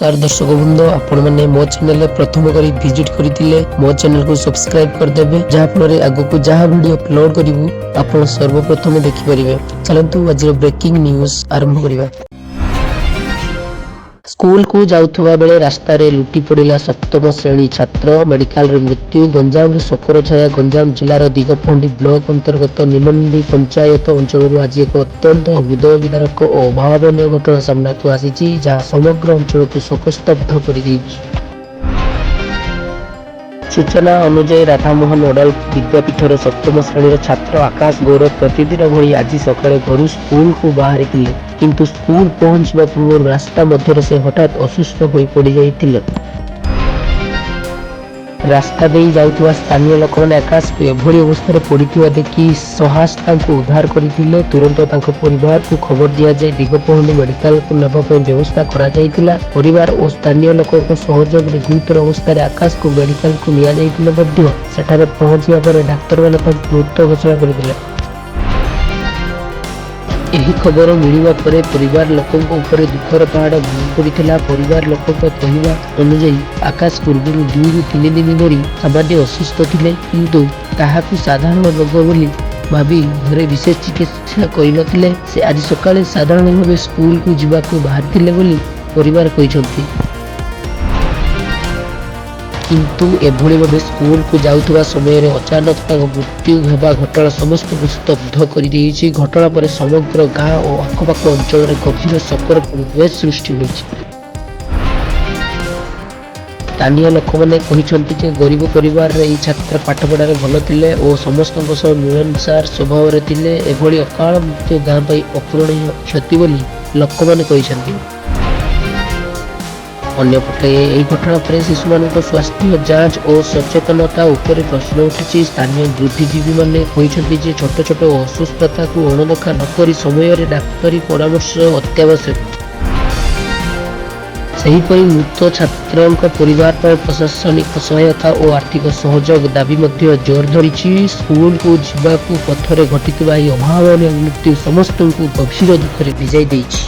ନମସ୍କାର ଦର୍ଶକ ବୃନ୍ଦ, ଆପଣମାନେ ମୋ ଚ୍ୟାନେଲରେ ପ୍ରଥମ କରି ଭିଜିଟ୍ କରିଥିଲେ ମୋ ଚ୍ୟାନେଲକୁ ସବସ୍କ୍ରାଇବ କରିଦେବେ, ଯାହାଫଳରେ ଆଗକୁ ଯାହା ଭିଡ଼ିଓ ଅପଲୋଡ କରିବୁ ଆପଣ ସର୍ବପ୍ରଥମେ ଦେଖିପାରିବେ। ଚାଲନ୍ତୁ, ଆଜିର ବ୍ରେକିଂ ନ୍ୟୁଜ୍ ଆରମ୍ଭ କରିବା। ସ୍କୁଲକୁ ଯାଉଥିବା ବେଳେ ରାସ୍ତାରେ ଲୁଟି ପଡ଼ିଲା ସପ୍ତମ ଶ୍ରେଣୀ ଛାତ୍ର, ମେଡିକାଲରେ ମୃତ୍ୟୁ। ଗଞ୍ଜାମରେ ଶୋକର ଛାୟା। ଗଞ୍ଜାମ ଜିଲ୍ଲାର ଦିଗପହଣ୍ଡି ବ୍ଲକ ଅନ୍ତର୍ଗତ ନିମଣ୍ଡି ପଞ୍ଚାୟତ ଅଞ୍ଚଳରୁ ଆଜି ଏକ ଅତ୍ୟନ୍ତ ହୃଦୟ ବିଦାରକ ଓ ଅଭାବନୀୟ ଘଟଣା ସାମ୍ନାକୁ ଆସିଛି, ଯାହା ସମଗ୍ର ଅଞ୍ଚଳକୁ ଶୋକସ୍ତବ୍ଧ କରିଦେଇଛି। ସୂଚନା ଅନୁଯାୟୀ, ରାଧାମୋହନ ନୋଡାଲ ବିଦ୍ୟାପୀଠର ସପ୍ତମ ଶ୍ରେଣୀର ଛାତ୍ର ଆକାଶ ଗୌରବ ପ୍ରତିଦିନ ଭଳି ଆଜି ସକାଳେ ଘରୁ ସ୍କୁଲକୁ ବାହାରିଥିଲେ। କିନ୍ତୁ ସ୍କୁଲ ପହଞ୍ଚିବା ପୂର୍ବରୁ ରାସ୍ତା ମଧ୍ୟରେ ସେ ହଠାତ୍ ଅସୁସ୍ଥ ହୋଇ ପଡ଼ିଯାଇଥିଲେ। ରାସ୍ତା ଦେଇ ଯାଉଥିବା ସ୍ଥାନୀୟ ଲୋକମାନେ ଆକାଶକୁ ଏଭଳି ଅବସ୍ଥାରେ ପଡ଼ିଥିବା ଦେଖି ସହସା ତାଙ୍କୁ ଉଦ୍ଧାର କରିଥିଲେ। ତୁରନ୍ତ ତାଙ୍କ ପରିବାରକୁ ଖବର ଦିଆଯାଇ ଦିଗପହଣ୍ଡି ମେଡିକାଲକୁ ନେବା ପାଇଁ ବ୍ୟବସ୍ଥା କରାଯାଇଥିଲା। ପରିବାର ଓ ସ୍ଥାନୀୟ ଲୋକଙ୍କ ସହଯୋଗରେ ଗୁରୁତର ଅବସ୍ଥାରେ ଆକାଶକୁ ମେଡିକାଲକୁ ନିଆଯାଇଥିଲେ ମଧ୍ୟ ସେଠାରେ ପହଞ୍ଚିବା ପରେ ଡାକ୍ତରମାନେ ତାଙ୍କୁ ମୃତ ଘୋଷଣା କରିଥିଲେ। ଏହି ଖବର ମିଳିବା ପରେ ପରିବାର ଲୋକଙ୍କ ଉପରେ ଦୁଃଖର ପାହାଡ଼ ଭାଙ୍ଗି ପଡ଼ିଥିଲା। ପରିବାର ଲୋକଙ୍କ କହିବା ଅନୁଯାୟୀ, ଆକାଶ ପୂର୍ବରୁ 2ରୁ 3 ଦିନ ଧରି ସାମାନ୍ୟ ଅସୁସ୍ଥ ଥିଲେ, କିନ୍ତୁ ତାହାକୁ ସାଧାରଣ ରୋଗ ବୋଲି ଭାବି ଘରେ ବିଶେଷ ଚିକିତ୍ସା କରିନଥିଲେ। ସେ ଆଜି ସକାଳେ ସାଧାରଣ ଭାବେ ସ୍କୁଲକୁ ଯିବାକୁ ବାହାରିଥିଲେ ବୋଲି ପରିବାର କହିଛନ୍ତି। କିନ୍ତୁ ଏଭଳି ଭାବେ ସ୍କୁଲକୁ ଯାଉଥିବା ସମୟରେ ଅଚାନକ ତାଙ୍କ ମୃତ୍ୟୁ ହେବା ଘଟଣା ସମସ୍ତଙ୍କୁ ସ୍ତବ୍ଧ କରିଦେଇଛି। ଘଟଣା ପରେ ସମଗ୍ର ଗାଁ ଓ ଆଖପାଖ ଅଞ୍ଚଳରେ ଗଭୀର ଶୋକର ପରିବେଶ ସୃଷ୍ଟି ହୋଇଛି। ସ୍ଥାନୀୟ ଲୋକମାନେ କହିଛନ୍ତି ଯେ ଗରିବ ପରିବାରର ଏହି ଛାତ୍ର ପାଠପଢ଼ାରେ ଭଲ ଥିଲେ ଓ ସମସ୍ତଙ୍କ ସହ ମିଳନସାର ସ୍ୱଭାବରେ ଥିଲେ। ଏଭଳି ଅକାଳ ମୃତ୍ୟୁ ଗାଁ ପାଇଁ ଅପୂରଣୀୟ କ୍ଷତି ବୋଲି ଲୋକମାନେ କହିଛନ୍ତି। ଅନ୍ୟପଟେ ଏହି ଘଟଣା ପରେ ଶିଶୁମାନଙ୍କ ସ୍ୱାସ୍ଥ୍ୟ ଯାଞ୍ଚ ଓ ସଚେତନତା ଉପରେ ପ୍ରଶ୍ନ ଉଠିଛି। ସ୍ଥାନୀୟ ବୁଦ୍ଧିଜୀବୀମାନେ କହିଛନ୍ତି ଯେ ଛୋଟ ଛୋଟ ଅସୁସ୍ଥତାକୁ ଅଣଦେଖା ନକରି ସମୟରେ ଡାକ୍ତରୀ ପରାମର୍ଶ ଅତ୍ୟାବଶ୍ୟକ। ସେହିପରି ମୃତ ଛାତ୍ରଙ୍କ ପରିବାର ପାଇଁ ପ୍ରଶାସନିକ ସହାୟତା ଓ ଆର୍ଥିକ ସହଯୋଗ ଦାବି ମଧ୍ୟ ଜୋର ଧରିଛି। ସ୍କୁଲକୁ ଯିବାକୁ ପଥରେ ଘଟିଥିବା ଏହି ଅଭାବନୀୟ ମୃତ୍ୟୁ ସମସ୍ତଙ୍କୁ ଗଭୀର ଦୁଃଖରେ ଭିଜାଇ ଦେଇଛି।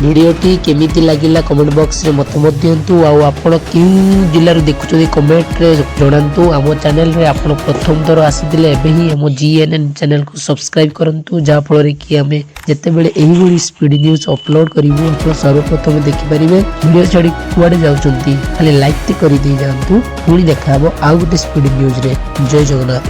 ଭିଡ଼ିଓଟି କେମିତି ଲାଗିଲା, କମେଣ୍ଟ ବକ୍ସରେ ମତାମତ ଦିଅନ୍ତୁ। ଆଉ ଆପଣ କେଉଁ ଜିଲ୍ଲାରୁ ଦେଖୁଛନ୍ତି, କମେଣ୍ଟରେ ଜଣାନ୍ତୁ। ଆମ ଚ୍ୟାନେଲରେ ଆପଣ ପ୍ରଥମ ଥର ଆସିଥିଲେ ଏବେ ହିଁ ଆମ ଜିଏନ୍ଏନ୍ ଚ୍ୟାନେଲକୁ ସବସ୍କ୍ରାଇବ୍ କରନ୍ତୁ, ଯାହାଫଳରେ କି ଆମେ ଯେତେବେଳେ ଏହିଭଳି ସ୍ପିଡ଼ ନ୍ୟୁଜ୍ ଅପଲୋଡ଼ କରିବୁ, ଆପଣ ସର୍ବପ୍ରଥମେ ଦେଖିପାରିବେ। ଭିଡ଼ିଓ ଛାଡ଼ି କୁଆଡ଼େ ଯାଉଛନ୍ତି? ଖାଲି ଲାଇକ୍ଟେ କରିଦେଇ ଯାଆନ୍ତୁ। ପୁଣି ଦେଖାହେବ ଆଉ ଗୋଟେ ସ୍ପିଡ଼ ନ୍ୟୁଜ୍ରେ। ଜୟ ଜଗନ୍ନାଥ।